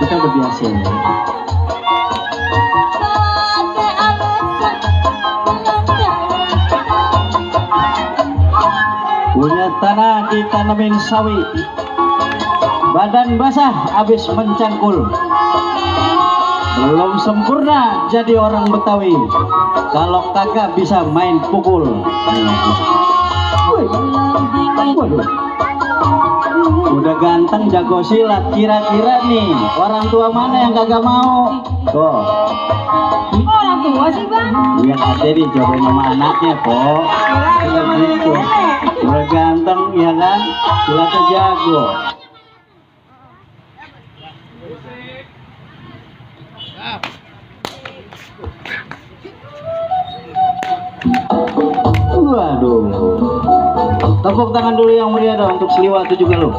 Kita udah biasa. Punya tanah ditanamin sawi, badan basah habis mencangkul. Belum sempurna jadi orang Betawi kalau kagak bisa main pukul. Waduh, udah ganteng jago silat, kira-kira nih orang tua mana yang kagak mau? Tuh, Orang tua sih bang. yang ada dicobain sama anaknya kok. Gitu. Udah ganteng ya kan, silatnya jago. Waduh, tepuk tangan dulu yang mulia dong untuk Sliwa 7 Galuh.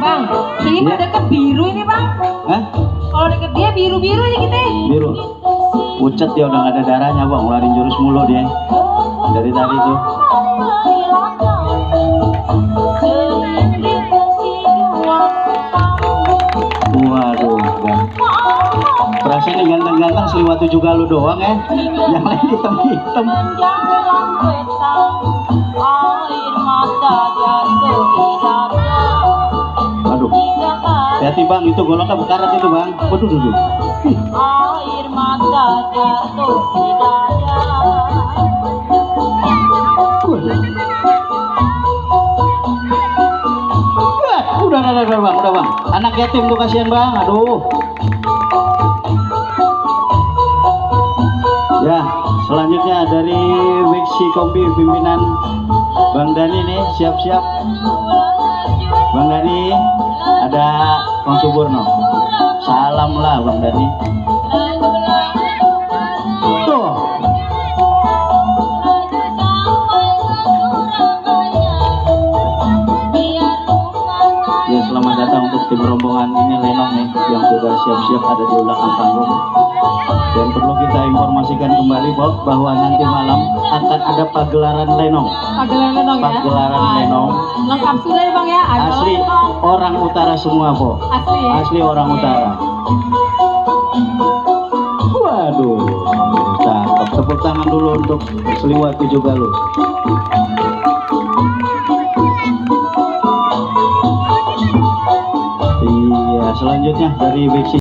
Bang, ini Iya. pada deket biru ini bang. Hah? Kalau deket dia biru-biru aja kita. Biru. Pucat dia udah gak ada darahnya bang, ngeluarin jurus mulu dia dari tadi tuh. Waduh, bang. Perasaan ini ganteng-ganteng Sliwa 7 Galuh doang ya. Yang lain hitam-hitam. Aduh, hati bang, itu goloknya bekarat itu bang. Waduh, duduk. Air mata jatuh di dada. Udah bang, udah bang. Anak yatim tuh kasihan bang, aduh. Ya, selanjutnya dari Wiksi Kompi pimpinan Bang Dani nih, siap-siap. Bang Dani, ada Bang Suburno. Salam lah Bang Dani. Tuh. Ya, selamat datang untuk tim rombongan ini Lenong nih yang sudah siap-siap ada di belakang panggung. Dan perlu kita informasikan kembali Bob bahwa nanti malam akan ada pagelaran Lenong. Pagelaran Lenong ya. Pagelaran Lenong. Lengkap sudah ya bang ya. Ada Asli Lenong. orang utara semua po. Asli. Ya? Asli orang utara. Waduh, cakep. Tepuk tangan dulu untuk Sliwa 7 Galuh. Iya, selanjutnya dari Wiksi